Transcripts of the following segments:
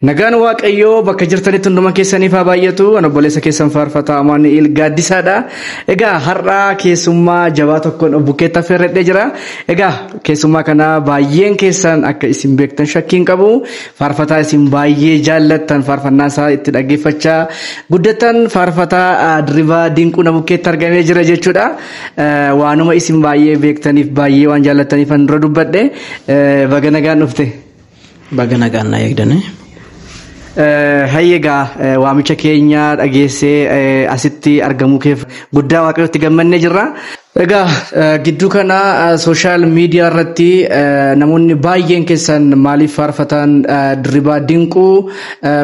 Nagaan Waaqayyoo bakka jirtanitti hunduma keessaniif haa baay'atu. Ani obboleessa keessan faarfataa Amaanu'el Gaaddisaadha. Egaa har'a keessummaa jabaa tokkoon of bukkeetti affeerradhee jira. Egaa keessummaa kana baay'een keessan akka isin beektan shakkii hin qabu. Faarfataa isin baay'ee jaallattan, faarfannaa isaa itti dhaggeeffachaa guddattan, faarfataa Dirribaa Dinquu na bukkeetti argamee jira jechuudha. Waanuma isin baay'ee beektaniif, baay'ee waan jaallattaniif an dura dubbadhe. Baga nagaan dhufte. Baga nagaan na eegdane. Hayyeegaa, waamicha keenya dhageessee asitti argamuu keef guddaa Waaqayyootti gammannee jirra. Egaa gidduu kana social media irratti namoonni baay'een keessan maaliif faarfataan Dirribaa Dinquu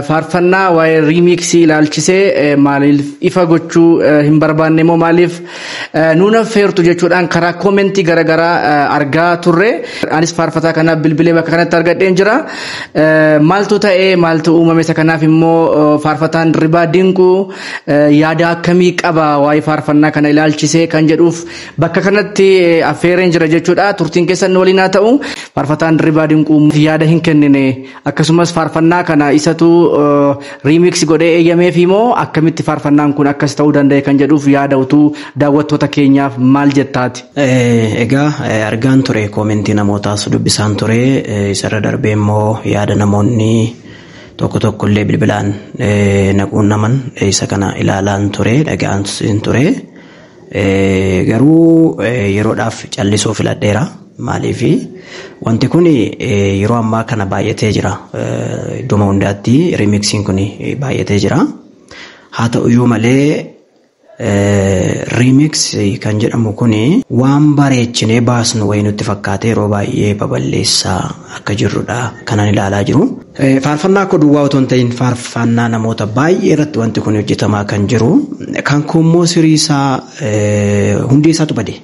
faarfannaa waa'ee remixii ilaalchisee maaliif ifa gochuu hin barbaanne immoo maaliif nuun affeertu jechuudhaan karaa commentii garaagaraa argaa turre. Anis faarfataa kanaaf bilbilee bakka kanatti argadheen jira. Maaltu ta'ee, maaltu uumame isa kanaaf immoo, faarfataan Dirribaa Dinquu yaada akkamii qaba waa'ee faarfannaa kana ilaalchisee kan jedhuuf bakka kanatti affeereen jira jechuudha. Turtiin keessan waliin haa ta'u. Faarfataan Dirribaa Dinquu yaada hin kennine, akkasumas faarfannaa kana isatu remix godhee eeyyameef immoo akkamitti faarfannaan kun akkas ta'uu danda'e kan jedhuuf yaada utuu daawwattoota keenyaaf maal jettaati? Egaa argaan ture, commentii namootaas dubbisaan ture, isarra darbee immoo yaada namoonni tokko tokko illee bilbilaan na quunnaman isa kana ilaalaan ture, dhaga'aan ture. Garuu yeroodhaaf callisuu filadheera. Maaliif, wanti kun yeroo ammaa kana baay'atee jira. Iddoo hundaatti remixiin kun baay'atee jira. Haa ta'uyyuu malee, remix kan jedhamu kun waan bareechinee baasnu wayii nutti fakkaate yeroo baay'ee babal'eessaa akka jirrudha kanan ilaalaa jiru. Faarfannaa koo duwwaa otoo hin ta'in faarfannaa namoota baay'ee irratti wanti kun hojjetamaa kan jiru. Kan koo immoo sirii isaa hundee isaatu bade.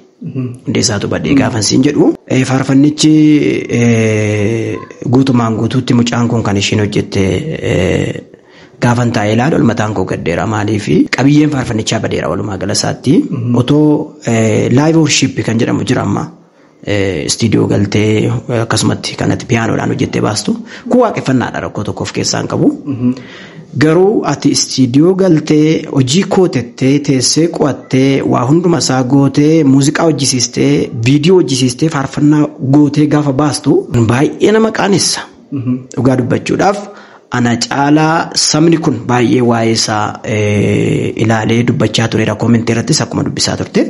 Hundee isaatu bade gaafa siin jedhu. Faarfannichi guutumaan guutuutti mucaan kun kan ishiin hojjette gaafan taa'ee ilaalu mataan koo gaddeera. Maaliif, qabiyyeen faarfannichaa badeera walumaa gala isaatti. Otoo live worship kan jedhamu jira amma. Istiidiyoo galtee akkasumatti kanatti piyaanoodhaan hojjettee baastu kun waaqeffannaadha, rakkoo tokko of keessaa hin qabu. Garuu ati istiidiyoo galtee hojii kootettee teessee qo'attee waa hunduma isaa gootee, muuziqaa hojjisiistee, viidiyoo hojjisiistee, faarfannaa gootee gaafa baastu baay'ee nama qaanessa. Dhugaa dubbachuudhaaf, ana caalaa sabni kun baay'ee waa'ee isaa ilaalee dubbachaa tureera, commentii irrattis akkuma dubbisaa turte.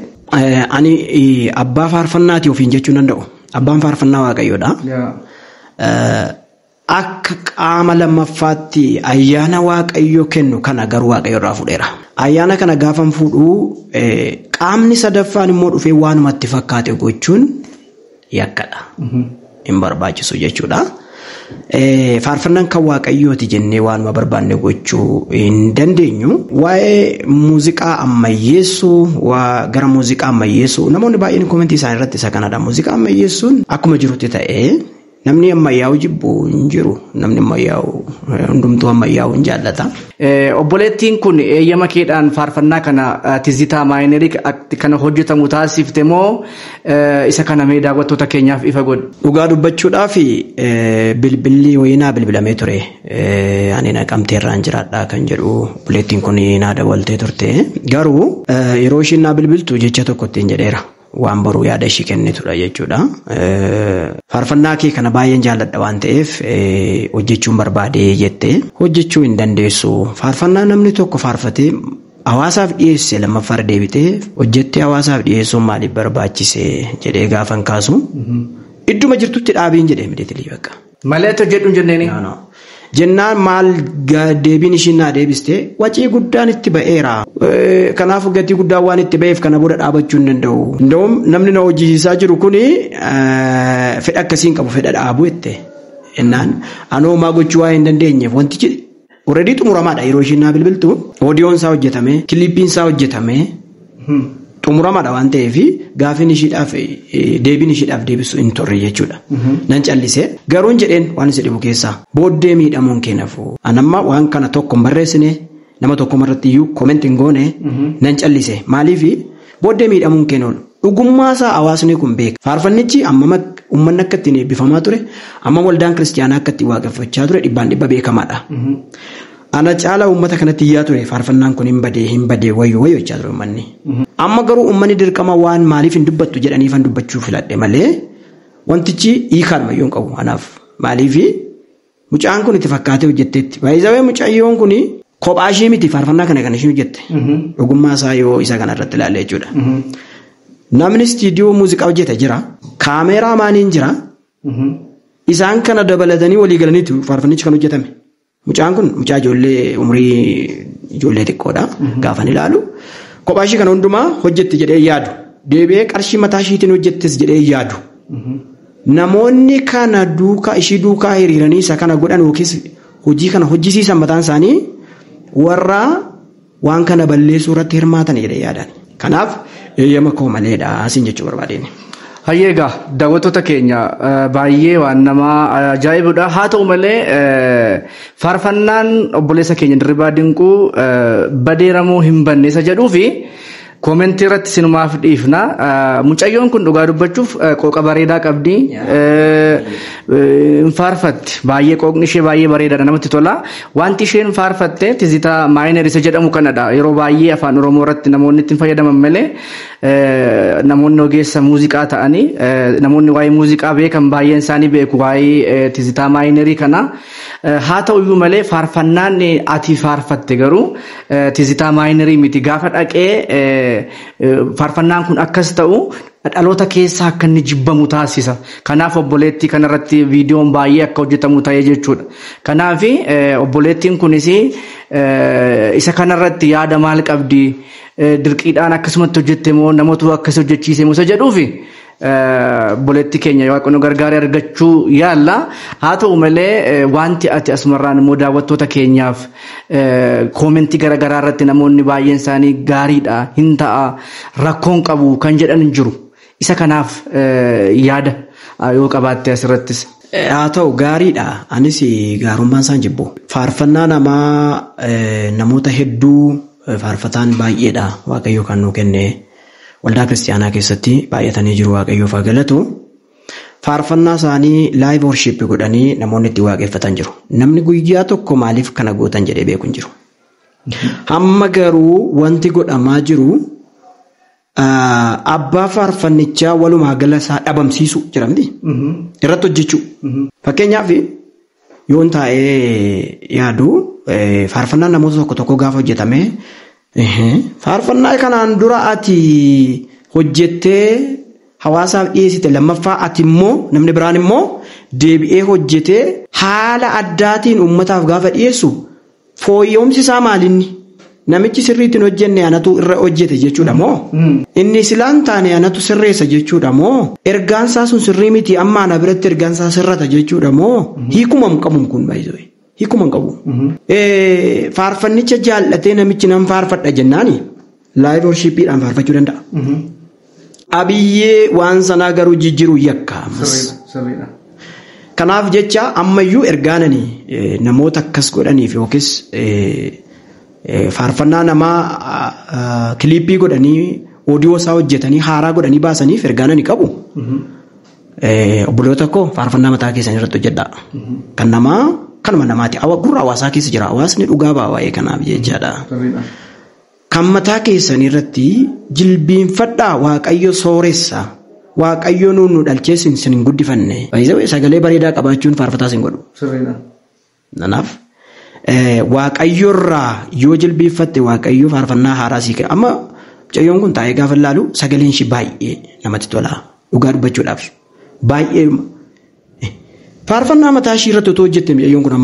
Ani abbaa faarfannaati ofiin jechuu danda'u. Abbaan faarfannaa Waaqayyoodha. Akka qaama lammaffaatti ayyaana Waaqayyo kennu kana garuu Waaqayyo irraa fuudheera. Ayyaana kana gaafan fuudhuu qaamni sadaffaan immoo dhufee waanumatti fakkaate gochuun yakkadha. Hin barbaachisu jechuudha. Faarfannaan kan Waaqayyooti jennee waanuma barbaanne gochuu hin dandeenyu. Waa'ee muuziqaa ammayyeessuu, waa gara muuziqaa ammayyeessuu, namoonni baay'een commentii isaanii irratti isa kanadha. Muuziqaa ammayyeessuun akkuma jirutti ta'ee, namni ammayyaa'u jibbu hin jiru. Namni ammayyaa'u hundumtuu ammayyaa'u hin jaallata. Obboleettiin kun eeyyama keedhaan faarfannaa kana Tizitaa Minorii kana hojjetamu taasifte moo, isa kana mee daawwattoota keenyaaf ifa godhi? Dhugaa dubbachuudhaaf, bilbilli wayii naa bilbilamee ture. Ani Naqamteerraan jiraadha kan jedhu obboleettiin kun naa dawwaltee turte. Garuu yeroo ishiin naa bilbiltu jecha tokko ittiin jedheera. Waan boruu yaada ishii kennitudha jechuudha. Faarfannaa kee kana baay'een jaalladha waan ta'eef hojjechuun barbaade jette, hojjechuu hin dandeessu. Faarfannaa namni tokko faarfatee hawaasaaf dhiyeesse lammaffaarra deebitee hojjettee hawaasaaf dhiyeessuun maaliif barbaachise jedhee gaafan kaasu, idduma jirtutti dhaabiin jedhee mideetilii bakka. Malee ati hojjedhu hin jenneeni? Jennaan maal deebiin ishiin naa deebiste? Wacii guddaan itti ba'eera. Kanaafuu gatii guddaan waan itti ba'eef kana booda dhaabachuu hin danda'u. Nda'uun namni na hojjisiisaa jiru kuni fedha akkasii hin qabu, fedha dhaabuu jette. Jennaan anoo maa gochuu waa hin dandeenyeef, wantichi already xumuramaadha yeroo ishiin naa bilbiltu. Audioon isaa hojjetame, clipiin isaa hojjetame, xumuramaadha waan ta'eef gaafiin ishiidhaaf deebiin ishiidhaaf deebisu hin turre jechuudha. Nan callisee garuu hin jedheen, waan isa dhibu keessaa booddee miidhamuun keenafu. Anamma waan kana tokko hin barreessine, nama tokko irratti iyyuu comment hin goone, nan callise. Maaliif, booddee miidhamuun keenya oolu. Dhugummaa isaa hawaasni kun beeka. Faarfannichi ammam uummanni akka ittiin eebbifamaa ture, amma waldaan kiristiyaanaa akka ittiin waaqeffachaa ture dhibbaan dhibba beekamaadha. Ana caalaa uummata kanatti iyyaa ture faarfannaan kun hin badee hin badee wayyoo wayyoo jechaa ture uummanni. Amma garuu uummanni dirqama waan maaliif hin dubbattu jedhaniifan dubbachuu filadhe malee wantichi hiikaadhuma iyyuu hin qabu anaaf. Maaliif mucaan kun itti fakkaatee hojjetteetti. Baay'isawee mucayyoon kun kophaa ishee miti faarfannaa kana kan isheen hojjette. Ogummaa isaa yoo isa kana irratti ilaalle jechuudha. Namni istiidiyoo muuziqaa hojjete jira. Kaameeraa maaniin jira. Isaan kana dabalatanii walii galaniitu faarfannichi kan hojjetame. Mucaan kun mucaa ijoollee umurii ijoollee xiqqoodha. Gaafan ilaalu. Kophaa ishee kana hundumaa hojjette jedhee yaadu. Deebi'ee qarshii mataa isheetiin hojjettes jedhee yaadu. Namoonni kana duukaa ishii duukaa hiriiranii isa kana godhan yookiis hojii kana hojjisiisan mataan isaanii warra waan kana balleessuu irratti hirmaatan jedhee yaadan. Kanaaf eeyyama koo maleedha siin jechuu barbaadeen. Hayyee egaa daawwattoota keenya baay'ee waan nama ajaa'ibudha. Haa ta'u malee faarfannaan obboleessa keenya Dirribaa Dinquu badeeramoo hin banne isa jedhuu fi koomentii irratti sinumaaf dhiifna. Mucayyoon kun dhugaa dubbachuuf qooqa bareedaa qabdi. Hin faarfatti. Baay'ee qooqni ishee baay'ee bareedaadha namatti tola. Wanti isheen faarfatte tizitaa maayinar isa jedhamu kanadha. Yeroo baay'ee afaan Oromoo irratti namoonni ittiin fayyadaman malee namoonni ogeessa muuziqaa ta'anii namoonni waa'ee muuziqaa beekan baay'een isaanii beeku waa'ee tizitaa maayinarii kana. Haa ta'uyyuu malee faarfannaan ati faarfatte garuu tizitaa maayinarii miti. Gaafa dhaqee faarfannaan kun akkas ta'u dhaloota keessaa akka inni jibbamu taasisa. Kanaaf obboleettii kanarratti viidiyoon baay'ee akka hojjetamu ta'ee jechuudha. Kanaaf obboleettiin kunis isa kanarratti yaada maal qabdi? Dirqiidhaan akkasumatti hojjette moo namatu akkas hojjechiise moo isa jedhuufi obboleettii keenya waaqni gargaaree argachuu yaalla. Haa ta'u malee wanti ati asumarraan immoo daawwattoota keenyaaf koomentii garaagaraa irratti namoonni baay'een isaanii gaariidha, hin ta'a, rakkoon qabu kan jedhan hin jiru. Isa kanaaf yaada yoo qabaatte asirrattis. Haa ta'u gaariidha. Anis gaarummaan isaan jibbu. Faarfannaa namaa namoota hedduu faarfataan baay'eedha Waaqayyo kan nuu kenne. Waldaa kiristiyaanaa keessatti baay'atanii jiru Waaqayyoof haa galatu. Faarfannaa isaanii live worship godhanii namoonni itti waaqeffatan jiru. Namni guyyaa tokko maaliif kana gootan jedhee beeku hin jiru. Hamma garuu wanti godhamaa jiru abbaa faarfannichaa walumaa gala isaa dhabamsiisu jira miti. Irratti hojjechuu. Fakkeenyaaf yoon taa'ee yaadu faarfannaan namoota tokko tokko gaafa hojjetame faarfannaa kanaan dura ati hojjettee hawaasaaf dhiyeessite lammaffaa ati immoo namni biraan immoo deebi'ee hojjetee haala addaatiin uummataaf gaafa dhiyeessu fooyya'umsi isaa maalinni? Namichi sirriitiin hojjenne anatu irra hojjete jechuudha moo? Inni silaan taane anatu sirreessa jechuudha moo? Ergaan isaa sun sirrii miti amma ana biratti ergaan isaa sirrata jechuudha moo? Hiikuma hin qabu kun baay'ee. Hiikuma hin qabu. Faarfannicha jaallatee namichi nan faarfadha jennaani live worshipiidhaan faarfachuu danda'a. Abiyyee waan sanaa garuu jijjiiruu yakka ammas. Kanaaf jecha ammayyuu ergaanani namoota akkas godhaniif yookiis faarfannaa namaa kiliippii godhanii oodiyoo isaa hojjetanii haaraa godhanii baasaniif ergaanani qabu. Obboloota koo faarfannaa mataa keessanii irratti hojjedhaa. Kan namaa kanuma namaati. Gurra hawaasaa keessa jira. Hawaasni dhugaa ba'a waa'ee kanaaf jechaadha. Kan mataa keessanii irratti jilbiinfadhaa Waaqayyo sooressa. Waaqayyo nuun nu dhalchee sin hin guddifanne. Sagalee bareedaa qabaachuun faarfataa sin godhu. Kanaaf Waaqayyo irraa yoo jilbiinfatte Waaqayyo faarfannaa haaraa sii kenna. Amma mucayyoon kun taa'ee gaafa ilaalu sagaleen ishii baay'ee namatti tola. Dhugaa dubbachuudhaaf baay'ee faarfannaa mataa ishii irratti otoo hojjette mucayyoon kun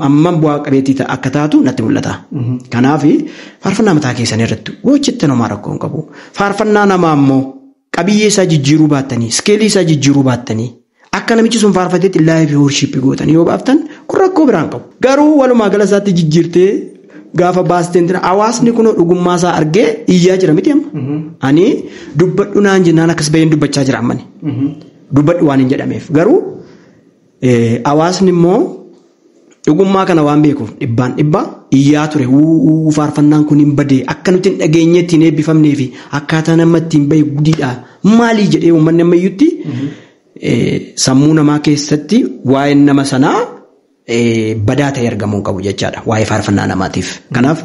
ammam bu'aa qabeettii akka taatu natti mul'ata. Kanaaf faarfannaa mataa keessanii irratti hojjettan homaa rakkoo hin qabu. Faarfannaa namaa immoo qabiyyee isaa jijjiiruu baattanii, iskeelii isaa jijjiiruu baattanii akka namichi sun faarfateetti live worship gootanii yoo baaftan kun rakkoo biraan qabu. Garuu walumaa gala isaatti jijjiirtee gaafa baasteen hawaasni kun dhugummaa isaa argee iyyaa jira miti amma. Ani dubbadhu naan jennaan akkas baheen dubbachaa jira ammani. Dubbadhu waan hin jedhameef garuu hawaasni immoo dhugummaa kana waan beekuuf dhibbaan dhibba iyyaa ture. Faarfannaan kun hin badee akka nuti hin dhageenye ittiin eebbifamnee fi akkaataa nama ittiin bahe gudiidha maalii jedhee uummanni ammayyutti Sammuu namaa keessatti waa'een nama sanaa badaa ta'e argamuu qabu jechaadha. Waa'ee faarfannaa namaatiif. Kanaaf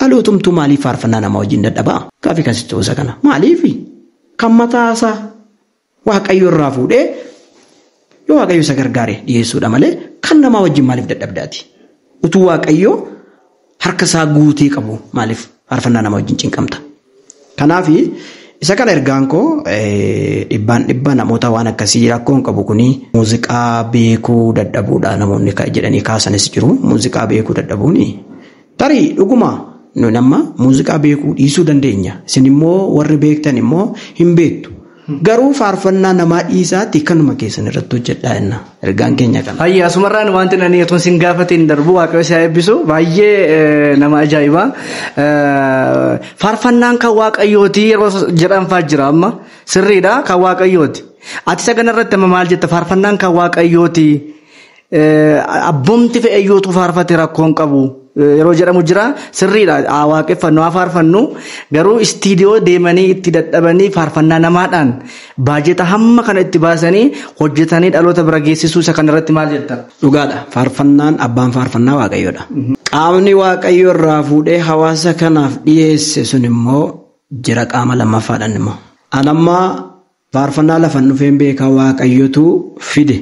dhalootumtuu maaliif faarfannaa namaa wajjin dadhabaa? Gaaffii kan sitti ta'uusa kana. Maaliif? Kan mataasaa Waaqayyo irraa fuudhee yoo Waaqayyo isa gargaare dhiyeessuudha malee kan namaa wajjin maaliif dadhabdaati? Utuu Waaqayyo harka isaa guutee qabu maaliif faarfannaa namaa wajjin cinqamta? Kanaaf isa kana ergaan koo dhibbaan dhibba namoota waan akkasii rakkoon qabu kuni muuziqaa beekuu dadhabuudha namoonni jedhanii kaasanis jiru. Muuziqaa beekuu dadhabuuni tarii dhuguma nuyi amma muuziqaa beekuu dhiisuu dandeenya. Isin immoo warri beektan immoo hin beektu. Garuu faarfannaa namaa dhiisaatti kanuma keessan irratti hojjedhaa jenna. Ergaan keenya kana. Hayya, asumarraan wanti ani otoo sin gaafatiin darbu Waaqayyo si haa eebbisu. Baay'ee nama ajaa'iba. Faarfannaan kan Waaqayyooti yeroo jedhanfaa jira amma. Sirriidha, kan Waaqayyooti. Ati isa kanarratti amma maal jetta? Faarfannaan kan Waaqayyooti. Abbumti fe'eyyootu faarfate rakkoon qabu. Yeroo jedhamu jira, sirriidha. Haa waaqeffannu, haa faarfannu, garuu istiidiyoo deemanii itti dadhabanii faarfannaa namaadhaan baajeta hamma kana itti baasanii hojjetanii dhaloota bira geessisuu, isa kanarratti maal jetta? Dhugaadha. Faarfannaan abbaan faarfannaa Waaqayyoodha. Qaamni Waaqayyo irraa fuudhee hawaasa kanaaf dhiyeesse sun immoo jira qaama lammaffaadhaan immoo. Anammaa faarfannaa lafan dhufeen beekaa Waaqayyotu fide.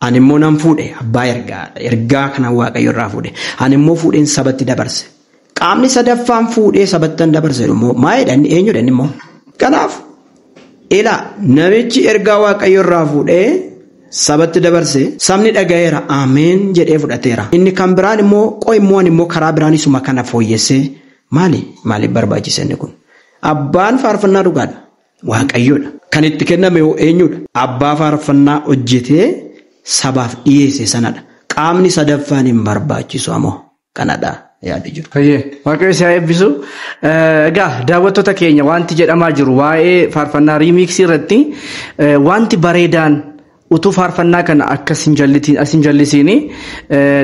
Ani immoo nan fuudhe abbaa ergaa ergaa kana Waaqayyo irraa fuudhe. Ani immoo fuudheen sabatti dabarse. Qaamni sadaffaan fuudhee sabattan dabarse immoo maalidha inni eenyudha inni immoo? Kanaaf ilaa namichi ergaa Waaqayyo irraa fuudhee sabatti dabarse sabni dhaga'eera ameen jedhee fudhateera. Inni kan biraan immoo qo'immoo immoo ani immoo karaa biraan isuma kana fooyyessee maali maaliif barbaachise inni kun? Abbaan faarfannaa dhugaadha. Waaqayyoodha. Kan itti kenname eenyudha? Abbaa faarfannaa hojjetee sabaaf dhiyeesse sanadha. Qaamni sadaffaan hin barbaachisu ammoo kanadha yaadi jiru. Fayyee, Waaqayyo si haa eebbisu. Egaa daawwattoota keenya, wanti jedhamaa jiru waa'ee faarfannaa remixii irratti wanti bareedaan utuu faarfannaa kana akkas hin jallisiin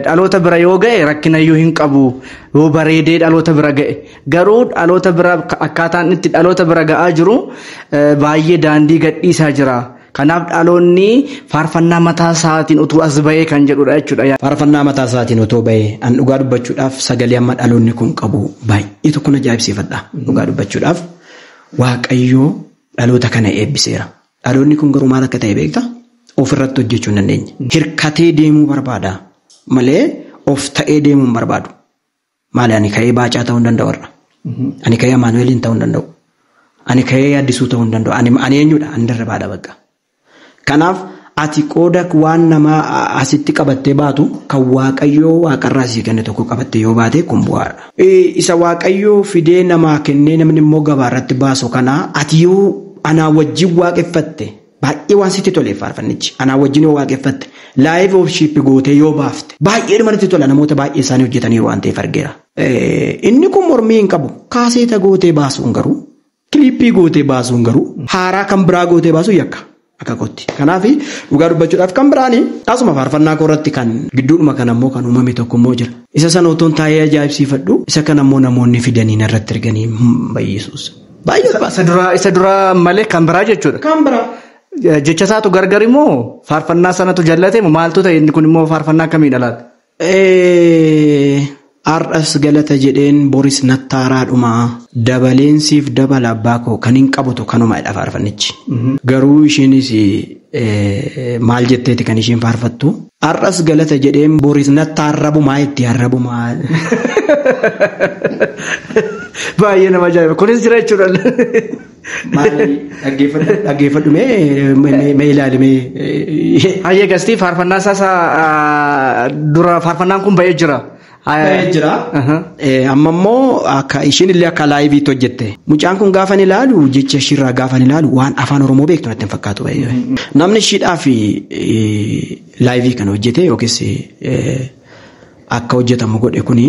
dhaloota bira yoo ga'e rakkinayyuu hin qabu, yoo bareedee dhaloota bira ga'e. Garuu dhaloota bira akkaataan itti dhaloota bira ga'aa jiru baay'ee daandii gadhiisaa jira. Kanaaf dhaloonni faarfannaa mataa isaatiin utuu as ba'ee kan jedhudha jechuudha. Faarfannaa mataa isaatiin otoo ba'ee, an dhugaa dubbachuudhaaf sagalee amma dhaloonni kun qabu baay'ee tokko na ajaa'ibsiifadha. Dhugaa dubbachuudhaaf Waaqayyoo dhaloota kana eebbiseera. Dhaloonni kun garuu maal akka ta'e beektaa? Ofirratti hojjechuu hin dandeenye. Hirkatee deemuu barbaada malee of ta'ee deemuu hin barbaadu. Maali, ani ka'ee Baacaa ta'uu hin danda'u har'a. Ani ka'ee Amaanu'eeliin ta'uu hin danda'u. Ani ka'ee Addisuu ta'uu hin danda'u. Ani eenyudha? Ani Dirribaadha bakka. Kanaaf ati qooda waan namaa asitti qabattee baatu kan Waaqayyoo waaqarraa sii kenne tokko qabattee yoo baate kun bu'aadha. Isa Waaqayyoo fidee namaa kennee namni immoo gabaarratti baasu kana ati yoo anaa wajjin waaqeffatte baay'ee waan sitti toleef faarfannichi anaa wajjin yoo waaqeffatte live worship gootee yoo baafte baay'ee dhuma natti tola, namoota baay'ee isaanii hojjetaniiru waan ta'eef argeera. Inni kun mormii hin qabu. Kaaseeta gootee baasuun garuu, kiliippii gootee baasuun garuu, haaraa kan biraa gootee baasuun yakka. Akka kootti. Kanaaf dhugaa dubbachuudhaaf kan biraani asuma faarfannaa koo irratti kan gidduudhuma kan ammoo kan uumame tokko immoo jira. Isa sana otoon taa'ee ajaa'ibsiifadhu isa kana ammoo namoonni fidanii narratti erganii baay'isuus. Baay'ee Isa dura malee kan biraa jechuudha. Kan biraa. Jecha isaatu gargar immoo faarfannaa sanatu jallate moo maaltu ta'e, inni kun immoo faarfannaa akkamiidha laata? Har'as galata jedheen boris nattaaraadhuma dabaleen siif dabala abbaa koo kan hin qabutu kanumadha faarfannichi. Garuu isheenis maal jetteeti kan isheen faarfattu? Har'as galata jedheen boris nattaarrabumaa itti arrabumaa. Baay'ee nama ajaa'iba. Kunis jira jechuudha. Maali, dhaggeeffadhu mee ilaali mee. Hayyee gastii, faarfannaa isaa dura faarfannaan kun ba'ee jira. Ba'ee jira. Amma immoo akka isheen illee akka liveiitti hojjette. Mucaan kun gaafan ilaalu, jecha ishiirraa gaafan ilaalu, waan afaan Oromoo beektu natti hin fakkaatu. Namni ishiidhaaf live kana hojjete yookiis akka hojjetamu godhe kuni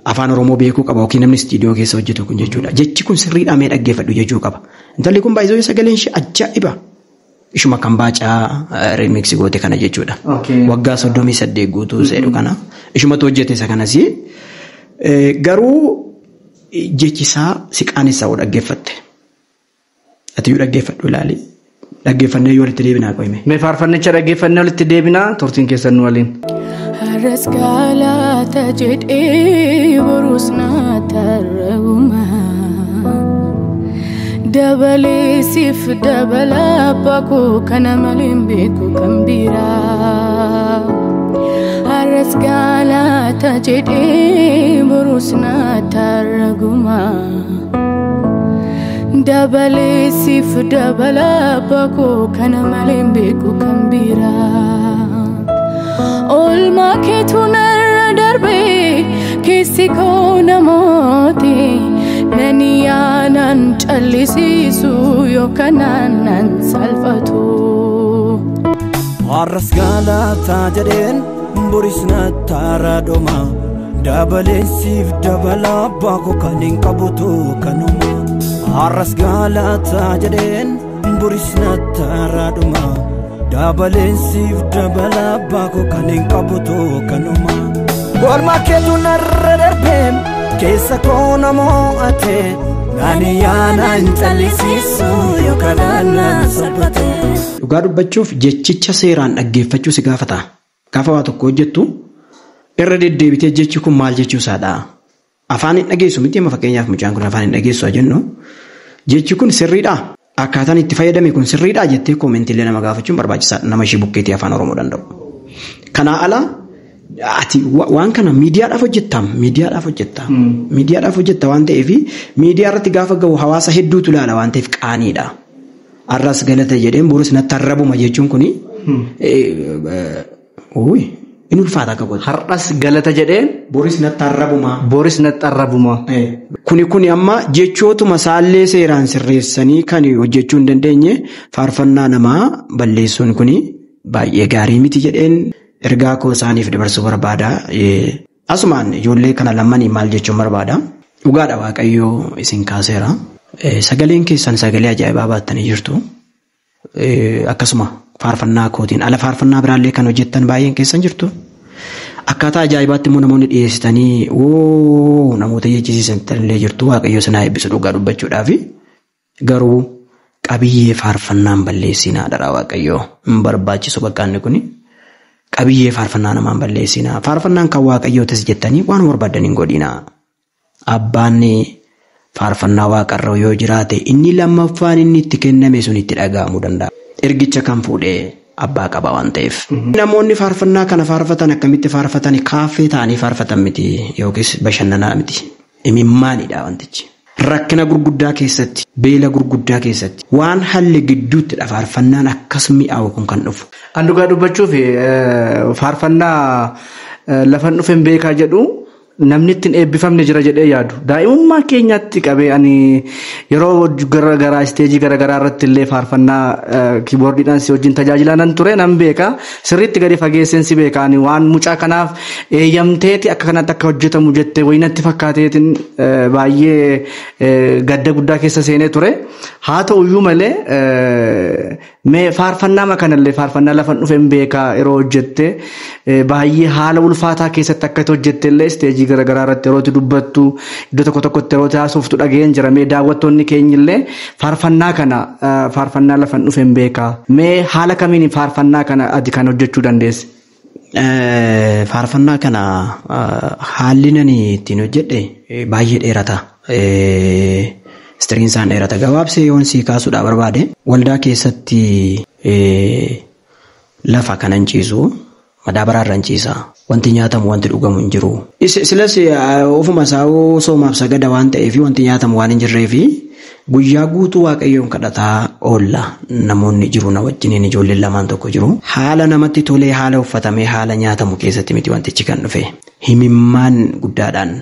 afaan Oromoo beekuu qaba yookiin namni istiidiyoo keessa hojjetu kun jechuudha. Jechi kun sirriidhaa mee dhaggeeffadhu jechuu qaba. Intalli kun baay'ee sagaleen ishee ajaa'iba. Ishuma kan Baacaa remix goote kana jechuudha. Waggaa 38 guutuu seedhu kana. Ishumatu hojjete isa kanas. Garuu jechi isaa si qaanessaa yoo dhaggeeffatte. Ati yoo dhaggeeffadhu ilaali. Dhaggeeffannee yoo walitti deebinaa qoyme. Mee faarfannicha dhaggeeffannee walitti deebinaa, turtiin keessan nu waliin. Har'as galata jedhee borus na tarraguma. Dabalee siif dabala abbaa koo, kana malee hin beeku kan biraa. Har'as galata jedhee borus na tarraguma. Dabalee siif dabala abbaa koo, kana malee hin beeku kan biraa. Oolmaa keetu narra darbee keessi koo namooti nani yaanaan callisiisu yookaan nan salphatu. Har'as galataa jedheen boris nattaara dhuma. Dabaleen siif dabala abbaa koo, kan hin qabutu kanuma. Har'as galataa jedheen boris nattaara dhuma. Dabaleen siif dabala abbaa koo, kan hin qabutu kanuma. Oolmaa keetu narra darbee keessa koo namo'ate nani yaanaan callisiisu yookaan nan salphate. Dhugaa dubbachuuf jechicha seeraan dhaggeeffachuu si gaafata. Gaafa waa tokko hojjettu irra deddeebitee jechi kun maal jechuu isaadha. Afaan hin dhageessu miti, amma fakkeenyaaf mucaan kun afaan hin dhageessu haa jennu. Jechi kun sirriidhaa? Akkaataan itti fayyadame kun sirriidhaa jettee commentiilee nama gaafachuun barbaachisaadha. Nama ishee bukkeetii afaan Oromoo danda'u. Kanaa ala ati waan kana miidiyaadhaaf hojjettaa, miidiyaadhaaf hojjettaa, miidiyaadhaaf hojjetta waan ta'eef, miidiyaa irratti gaafa gahu hawaasa hedduutu ilaala waan ta'eef qaaniidha. Har'as galata jedheen borus natti arrabuma jechuun kuni in ulfaata akka godhu. Har'as galata jedheen Boris natti arrabuma. Boris natti arrabuma. Kuni amma jechootuma isaallee seeraan sirreessanii kan hojjechuu hin dandeenye faarfannaa namaa balleessuun kuni baay'ee gaarii miti jedheen ergaa koo isaaniif dabarsuu barbaada. Asumaan ijoollee kana lamanii maal jechuun barbaada? Dhugaadha, Waaqayyoo isin kaaseera. Sagaleen keessan sagalee ajaa'ibaa baattanii jirtu. Akkasuma faarfannaa kootiin ala faarfannaa biraallee kan hojjettan baay'een keessan jirtu. Akkaataa ajaa'ibaatti immoo namoonni dhiyeessitanii woo namoota jechisiisan illee jirtu. Waaqayyo sinaa eebbisu dhugaa dubbachuudhaafi. Garuu qabiyyee faarfannaan balleessinaa dha, Waaqayyoo hin barbaachisu bakka inni kuni. Qabiyyee faarfannaa namaan balleessinaa. Faarfannaan kan Waaqayyootis jettanii waan barbaadan hin godhinaa. Abbaan faarfannaa waaqarra yoo jiraate inni lammaffaan inni itti kenname sun itti dhaga'amuu danda'a. Ergicha kan fuudhee abbaa qaba waan ta'eef. Namoonni faarfannaa kana faarfatan akkamitti faarfatan? Kaaffee ta'anii faarfatan miti yookiis bashannanaa miti. Imimmaanidha wantichi. Rakkina gurguddaa keessatti, beela gurguddaa keessatti, waan halli gidduuttidha faarfannaan akkas mi'aawu kun kan dhufu. An dhugaa dubbachuuf faarfannaa lafan dhufe hin beekaa jedhu namni ittiin eebbifamne jira jedhee yaadu. Daa'imummaa keenyatti qabee ani yeroo gara garaa isteejii gara garaa irratti illee faarfannaa keyboardiidhaan si wajjin tajaajilaa nan ture, nan beeka. Sirriitti gadi fageesseen si beeka. Ani waan mucaa kanaaf eeyyamteeti akka kanatti akka hojjetamu jettee wayinatti fakkaateetiin baay'ee gadda guddaa keessa seenee ture. Haa ta'uyyuu malee mee faarfannaa kanallee, faarfannaa lafan dhufe hin beekaa yeroo hojjette baay'ee haala ulfaataa keessatti akka hojjette illee isteejii garaagaraa irratti yeroo itti dubbattu, iddoo tokko tokkotti yeroo haasoftu dhageen jira. Mee daawwattoonni keenya faarfannaa kana, faarfannaa lafan dhufe hin beekaa, mee haala kamiin faarfannaa kana ati kan hojjechuu dandeesse? Faarfannaa kana haalli nani ittiin hojjedhe baay'ee dheerata. Historyn isaan dheerata. Gabaabsee yoon sii kaasuudhaa barbaade, waldaa keessatti lafa kanan ciisu madaabaraa irra ciisa. Wanti nyaatamu, wanti dhugamu hin jiru. Silas ofuma isaa soomaaf sagada waan ta'eef, wanti nyaatamu waan hin jirreefi guyyaa guutuu Waaqayyoon kadhataa oolla. Namoonni jiru na wajjiniin, ijoolleen lamaan tokko jiru. Haala namatti tolee, haala uffatamee, haala nyaatamu keessatti miti wantichi kan dhufe. Himimmaan guddaadhaan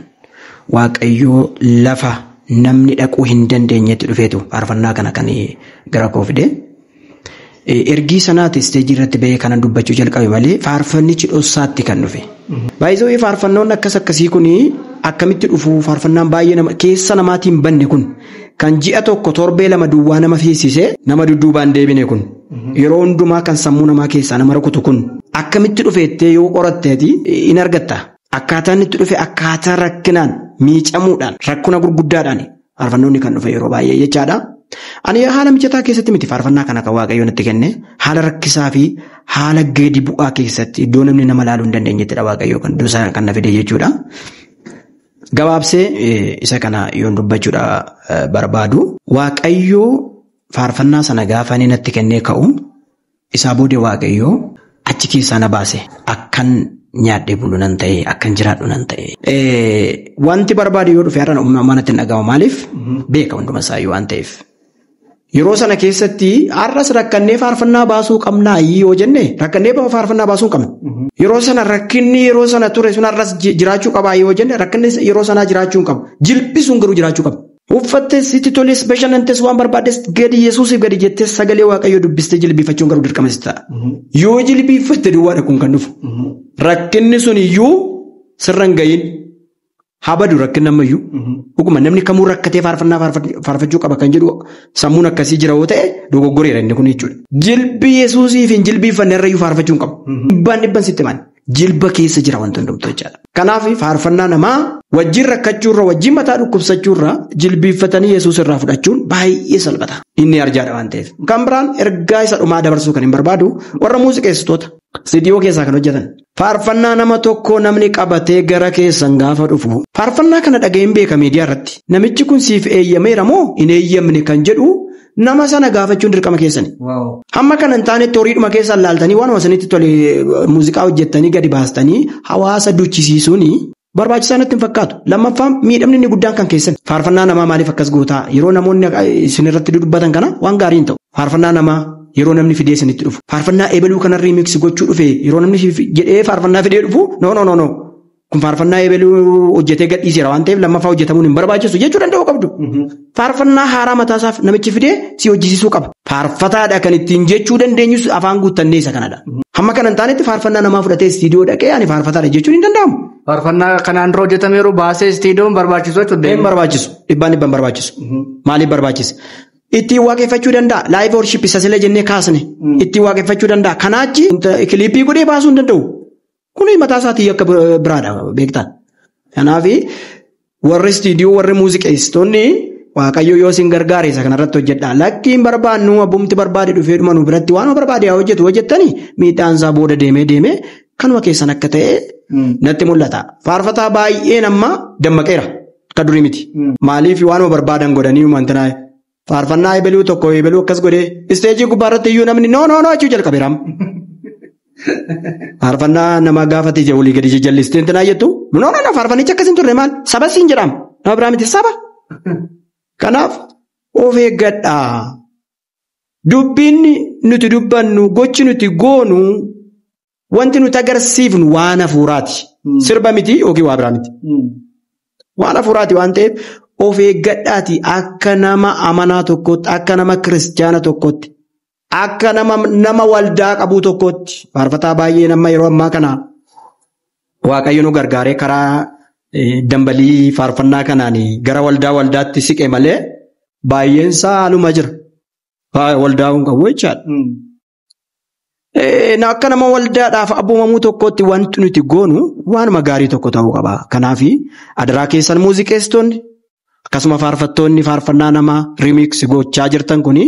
Waaqayyoo lafa namni dhaquu hin dandeenyetti dhufeetu faarfannaa kana kan gara koo fide. Ergii sanaati isteejii irratti bahee kana dubbachuu jalqabe malee faarfannichi dhossaatti kan dhufe. Baay'isoo faarfannoon akkas akkasii kun akkamitti dhufu? Faarfannaan baay'ee nama keessa namaatiin banne kun, kan ji'a tokko torbee 2 duwwaa nama feesisee nama dudduubaan deebine kun, yeroo hundumaa kan sammuu namaa keessaa nama rukutu kun akkamitti dhufeettee yoo qoratteeti in argatta. Akkaataan itti dhufe akkaataa rakkinaan miicamuudhaan, rakkina gurguddaadhaan faarfannoonni kan dhufe yeroo baay'ee jechaadha. Ani haala mijataa keessatti miti faarfannaa kana kan Waaqayyo natti kenne haala rakkisaa fi haala gadi bu'aa keessatti iddoo namni nama laaluu hin dandeenyettidha Waaqayyo kan iddoo sana kan na fide jechuudha. Gabaabsee isa kana yoon dubbachuudha barbaadu Waaqayyo faarfannaa sana gaafa inni natti kennee ka'u isaa booda Waaqayyo achi keessaa na baase akkan nyaadhee bulu nan ta'e akkan jiraadhu nan ta'e. Wanti barbaade yoo dhufe har'a manatti hin dhaga'amu maaliif beeka hunduma isaayyuu waan ta'eef. Yeroo sana keessatti har'as rakkannee faarfannaa baasuu qabnaa yoo jenne rakkannee faarfannaa baasuu hin qabnu. Yeroo sana rakkinni yeroo sana ture sun har'as jiraachuu qabaa yoo jenne rakkinni yeroo sanaa jiraachuu hin qabu. Jilbi sun garuu jiraachuu qaba. Uffattes sitti toles bashannantes waan barbaaddes gadi Yesuusiif gadi jettee sagalee Waaqayyoo dubbistee jilbiifachuun garuu dirqama si ta'a. Yoo jilbiifatte duwwaadha kun kan dhufu. Rakkinni sun iyyuu sirra hin gahin. Habadu rakkinni ammayyuu. Dhuguma namni kamuu rakkatee faarfannaa faarfachuu qaba kan jedhu sammuun akkasii jira yoo ta'e dogoggoreera inni kun jechuudha. Jilbi Yesuusiif hin jilbiiffanne irrayyuu faarfachuu hin qabu. Dhibbaan dhibban sitti maali? Jilba keessa jira wanti hundumtuu jechaadha. Kanaaf faarfannaa namaa wajjin rakkachuurra wajjin mataa dhukkubsachuurra jilbiiffatanii Yesuus irraa fudhachuun baay'ee salphata. Inni arjaadha waan ta'eef. Kan biraan ergaa isa dhumaa dabarsuu kan hin barbaadu warra muuziqeessitoota istiidiyoo keessaa kan hojjetan. Faarfannaa nama tokko namni qabatee gara keessan gaafa dhufu faarfannaa kana dhaga'een beeka miidiyaa irratti. Namichi kun siif eeyyameera moo hin eeyyamne kan jedhu nama sana gaafachuun dirqama keessani. Hamma kana hin taanetti horiidhuma keessan laaltanii waanuma sanitti tole muuziqaa hojjettanii gadi baastanii hawaasa duchisiisuun barbaachisaa natti hin fakkaatu. Lammaffaan miidhamni inni guddaan kan keessan. Faarfannaa namaa maaliif akkas gootaa? Yeroo namoonni isin irratti dubbatan kana waan gaarii hin ta'u. Faarfannaa namaa yeroo namni fidee isinitti dhufu. Faarfannaa eebeluu kana riimiksi gochuu dhufe yeroo namni jedhee faarfannaa fidee dhufu no no no no. Kun faarfannaa eebeluu hojjetee gadhiiseera waan ta'eef lammaffaa hojjetamuun hin barbaachisu jechuu danda'u qabdu. Faarfannaa haaraa mataasaaf namichi fidee si hojjisiisuu qaba. Faarfataadha kan ittiin jechuu dandeenyus afaan guuttannee isa kanadha. Hamma kana hin taanetti faarfannaa namaa fudhatee istiidiyoo dhaqee ani faarfataadha jechuun hin danda'amu. Faarfannaa kanaan dura hojjetame yeroo baasee istiidiyoon barbaachisu jechuudha. Hin barbaachisu. Dhibbaan dhibban barbaachisu. Maaliif barbaachisa? Ittiin waaqeffachuu danda'a. Live worship isa sila jennee kaasne. Ittiin waaqeffachuu danda'a. Kanaachi kiliippii godhee baasuu hin danda'u. Kuni mataa isaatii akka biraadha beektaa. Kanaaf warri istiidiyoo warri muuziqeessitoonni Waaqayyo yoo isin gargaare isa kanarratti hojjedha. Lakkiin barbaannu abbumti barbaade dhufee dhuma nu biratti waan barbaade haa hojjetu hojjettanii miidhaan isaa booda deemee deemee kanuma keessan akka ta'e natti mul'ata. Faarfataa baay'een amma dammaqeera. Akka durii miti. Maaliif waanuma barbaadan godhanii wantina faarfannaa eebeluu tokko eebeluu akkas godhee isteejii gubbaa irratti iyyuu namni noo noo noo jechuu jalqabeera. Faarfannaa nama gaafate ija olii gadi jajjallistee intinaa jettu noo noo noo faarfannichi akkas hin turre maal saba siin jedhama nama biraa miti saba. Kanaaf of eeggadhaa. Dubbiin nuti dubbannu gochi nuti goonu wanti nuti agarsiifnu waan hafuuraati. Sirba miti yookiin waa biraa miti. Waan hafuuraati waan ta'eef of eeggadhaati akka nama amanaa tokkootti akka nama kiristiyaana tokkootti akka nama waldaa qabuu tokkootti faarfataa baay'ee nama yeroo ammaa kana Waaqayyo nu gargaaree karaa dambalii faarfannaa kanaan gara waldaa waldaatti siqe malee baay'een isaa haaluma jira. Waldaa hin qabu jechaadha. Akka nama waldaadhaaf abboomamuu tokkootti wanti nuti goonu waanuma gaarii tokko ta'uu qaba. Kanaaf adaraa keessan muuziqeessitoonni akkasuma faarfattoonni faarfannaa namaa riimiks gochaa jirtan kuni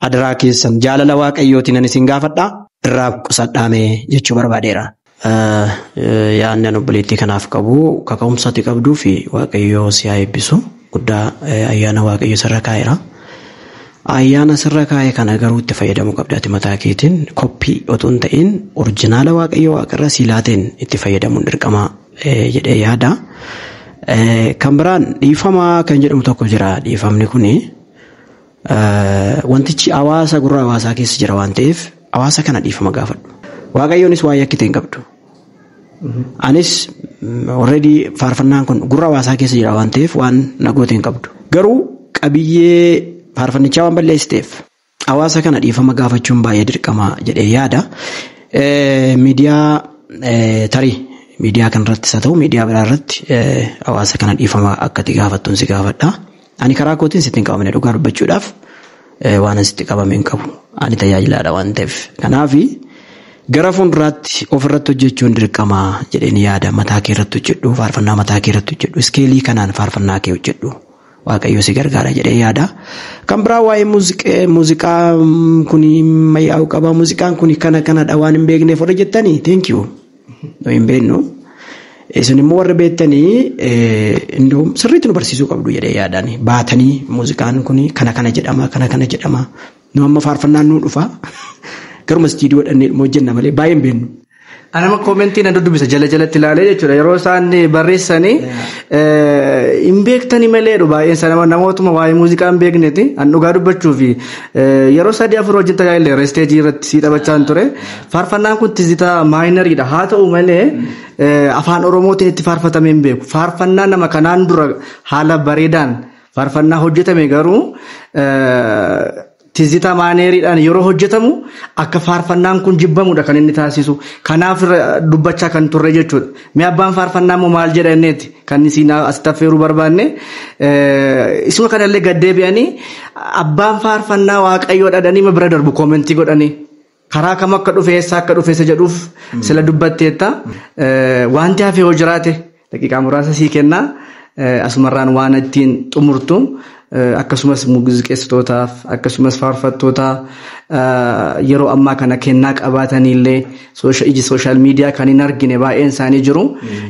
adaraa keessan jaalala Waaqayyootiin ani isin gaafadha irraa qusadhaame jechuu barbaadeera. Yaadni ani obboleettii kanaaf qabu kaka'umsa ati qabduu fi Waaqayyoo si haa eebbisu guddaa ayyaana Waaqayyoo sirra kaa'eera. Ayyaana sirra kaa'e kana garuu itti fayyadamuu qabda ati mataa keetiin koppii otoo hin ta'in orjinaala Waaqayyoo waaqarra sii laateen itti fayyadamuun dirqama jedhee yaada. Kan biraan dhiifama kan jedhamu tokko jira. Dhiifamni kuni wantichi hawaasa gurra hawaasaa keessa jira waan ta'eef hawaasa kana dhiifama gaafadhu. Waaqayyoonis waa yakkite hin qabdu. Anis already faarfannaan kun gurra hawaasaa keessa jira waan ta'eef waan na goote hin qabdu. Garuu qabiyyee faarfannichaa waan balleessiteef hawaasa kana dhiifama gaafachuun baay'ee dirqama jedhee yaada. Miidiyaa tarii miidiyaa kanarrattis haa ta'u miidiyaa biraa irratti hawaasa kana dhiifama akka itti gaafattuun si gaafadha. Ani karaa kootiin sitti hin qabamne dhugaa dubbachuudhaaf waan sitti qabame hin qabu. Ani tajaajilaadha waan ta'eef. Kanaaf gara fuulduraatti ofirratti hojjechuun dirqama jedheen yaada. Mataa kee irratti hojjedhu, faarfannaa mataa kee irratti hojjedhu, iskeelii kanaan faarfannaa kee hojjedhu. Waaqayyo si gargaara jedhee yaada. Kan biraa waa'ee muuziqaa kun mayyaa'uu qaba. Muuziqaan kun kana kanadha waan hin beekneef warra jettanii thank you. Nu hin beeknu. Isin immoo warra beektanii sirriitti nu barsiisuu qabdu jedhee yaadaan baatanii muuziqaan kun kana kana jedhama kana kana jedhama. Nu amma faarfannaan nu dhufa. Garuma istiidiyoo dhannee hojjenna malee baay'ee hin beeknu. Anama koomentii nan dubbisa jala jalatti ilaalee jechuudha. Yeroo isaan barreessanii hin beektanii maleedhu baay'een isaa namootuma waa'ee muuziqaa hin beekneeti. An dhugaa dubbachuuf yeroo 3-4 wajjin tajaajila isteejii irratti sii taphachaa ture. Faarfannaan kun tizitaa maayinariidha. Haa ta'u malee afaan Oromootiin itti faarfatamee hin beeku. Faarfannaa nama kanaan dura haala bareedaan faarfannaa hojjetame garuu tizitaa maaneeriidhaan yeroo hojjetamu akka faarfannaan kun jibbamudha kan inni taasisu. Kanaaf dubbachaa kan turre jechuudha. Mee abbaan faarfannaa immoo maal jedha inneeti kan isin asitti affeeruu barbaanne. Isuma kanallee gaddeebi'anii abbaan faarfannaa waaqayyoo dhadhanii bira darbu koomentii godhanii. Karaa kam akka dhufe eessaa akka dhufe isa jedhuuf sila dubbatteetta. Wanti hafe yoo jiraate daqiiqaa muraasa sii kennaa. Asumarraan waan ittiin xumurtu. Akkasumas muuziqeessitootaaf akkasumas faarfattoota yeroo ammaa kana kennaa qabaatanillee iji sooshaal miidiyaa kan hin argine baay'een isaanii jiru.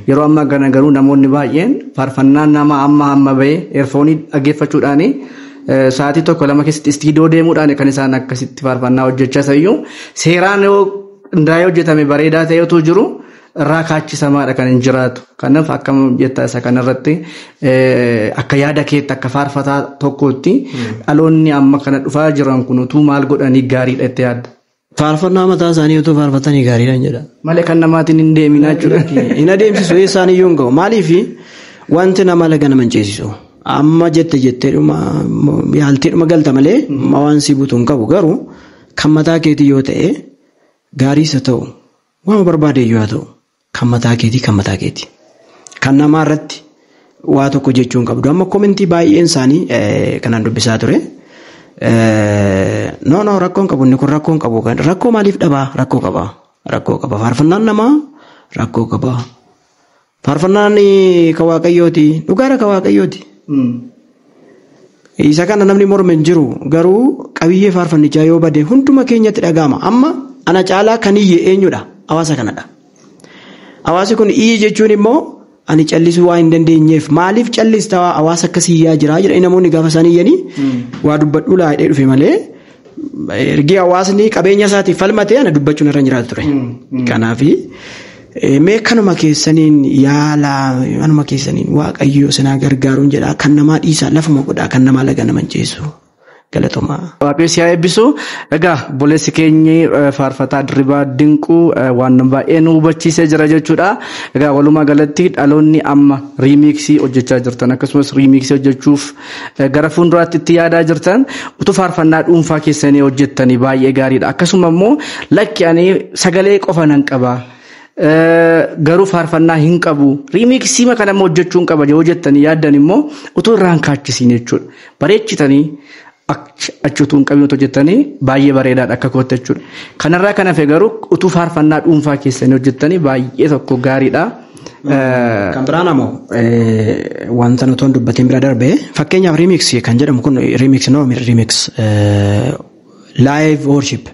Yeroo ammaa kana garuu namoonni baay'een faarfannaa nama amma amma bahee eerfoonii dhaggeeffachuudhaan sa'aatii 1-2 keessatti istiidiyoo deemuudhaan kan isaan akkasitti faarfannaa hojjechaa sayyuu seeraan yoo qindaa'ee hojjetame bareedaa ta'etu jiru. Irraa kaachisamaadha kan hin jiraatu. Kanaaf akkam jettaa isa kanarratti akka yaada keetti akka faarfataa tokkootti dhaloonni amma kana dhufaa jiran kun utuu maal godhanii gaariidha itti yaadda. Faarfannaa mataa isaanii utuu faarfatanii gaariidha jedha. Malee kan namaatiin hin deeminaa jechuudha. Hin adeemsisu eessaan iyyuu hin ga'u. Maaliif wanti nama laga nama hin ceesisu. Amma jette jetteedhuma yaalteedhuma galta malee waan si butu hin qabu garuu kan mataa keetii yoo ta'e gaariis haa ta'u waan barbaade iyyuu haa ta'u. Kan mataa keetii kan mataa keetii. Kan namaa irratti waa tokko jechuu hin qabdu. Amma koomentii baay'een isaanii kanaan dubbisaa ture. No rakkoo hin qabu inni kun rakkoo hin qabu. Rakkoo maaliif dhabaa? Rakkoo qaba. Rakkoo qaba. Faarfannaan namaa rakkoo qaba. Faarfannaan kan waaqayyooti. Dhugaadha kan waaqayyooti. Isa kana namni morme hin jiru. Garuu qabiyyee faarfannichaa yoo bade hunduma keenyatti dhaga'ama. Amma ana caalaa kan iyye eenyudha? Hawaasa kanadha. Hawaasi kun iyyi jechuun immoo ani callisuu waan hin dandeenyeef maaliif callista hawaasa akkasii iyyaa jira jedhanii namoonni gaafa isaan iyyanii waa dubbadhuu laa jedhee dhufe malee ergi hawaasni qabeenya isaatiif falmatee ana dubbachuun irra hin jiraatu ture. Kanaaf mee kanuma keessaniin yaalaa kanuma keessaniin waaqayyo sinaa gargaaruun jedhaa kan namaa dhiisaa lafuma godhaa kan namaa laga nama hin ceesu. Galatooma. Waaqayyo si haa eebbisu. Egaa obboleessi keenyi faarfataa Dirribaa Dinquu waan baay'ee nu hubachiisee jira jechuudha. Egaa walumaa galatti dhaloonni amma riimiksii hojjechaa jirtan akkasumas riimiksii hojjechuuf gara fuulduraatti itti yaadaa jirtan utuu faarfannaa dhuunfaa keessanii hojjettanii baay'ee gaariidha. Akkasuma immoo lakki ani sagalee qofa nan qaba. Garuu faarfannaa hin qabu. Riimiksii kana immoo hojjechuu hin qaba yoo jettanii yaaddan immoo utuu irraan kaachisiin jechuudha. Bareechitanii achi utuu hin qabin hojjettanii baay'ee bareedaadha akka kootti jechuudha. Kanarraa kan hafe garuu utuu faarfannaa dhuunfaa keessanii hojjettanii baay'ee tokko gaariidha. Kan biraan ammoo wanta nuti dubbateen bira darbe fakkeenyaaf remix kan jedhamu kun remix no remix live worship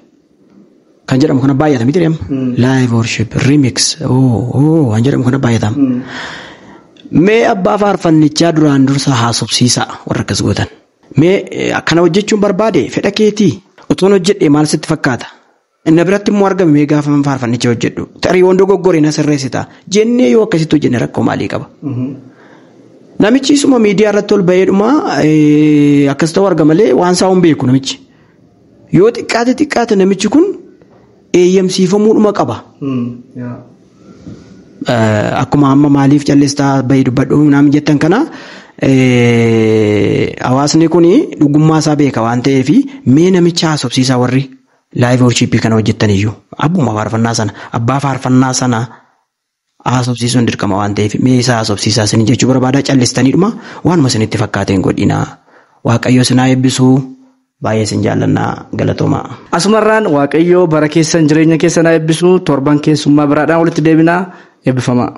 kan jedhamu kana baay'ata miti deema. Live worship remix kan jedhamu kana baay'atama. Mee abbaa faarfannichaa duraan dursa haasofsiisaa warra akkas gootan. Mee akkana hojjechuun barbaade fedha keetii utuun hojjedhe maal sitti fakkaata? Inni biratti immoo argame mee gaafa faarfannicha hojjedhu. Tarii waan dogoggore na sirreessita. Jennee yoo akkasitti hojjenne rakkoo maalii qaba? Namichi isuma miidiyaa irratti ol ba'eedhuma akkas ta'u arga malee waan isaa hin beeku namichi. Yoo xiqqaate xiqqaate namichi kun eeyyamsiifamuudhuma qaba. Akkuma amma maaliif callistaa bahii dubbadhu naam jettan kana hawaasni kun dhugummaa isaa beeka waan ta'eef mee namicha haasofsiisaa warri live worship kana hojjettan iyyuu abbuma faarfannaa sana abbaa faarfannaa sana haasofsiisuun dirqama waan ta'eef mee isaa haasofsiisaa isin jechuu barbaada callistaniidhuma waanuma isinitti fakkaateen godhinaa waaqayyo isin haa eebbisuu. Baay'ee isin jaallannaa galatoomaa. Asumarraan waaqayyo bara keessan jireenya keessan haa eebbisu torban keessummaa biraadhaan walitti deebinaa eebbifamaa.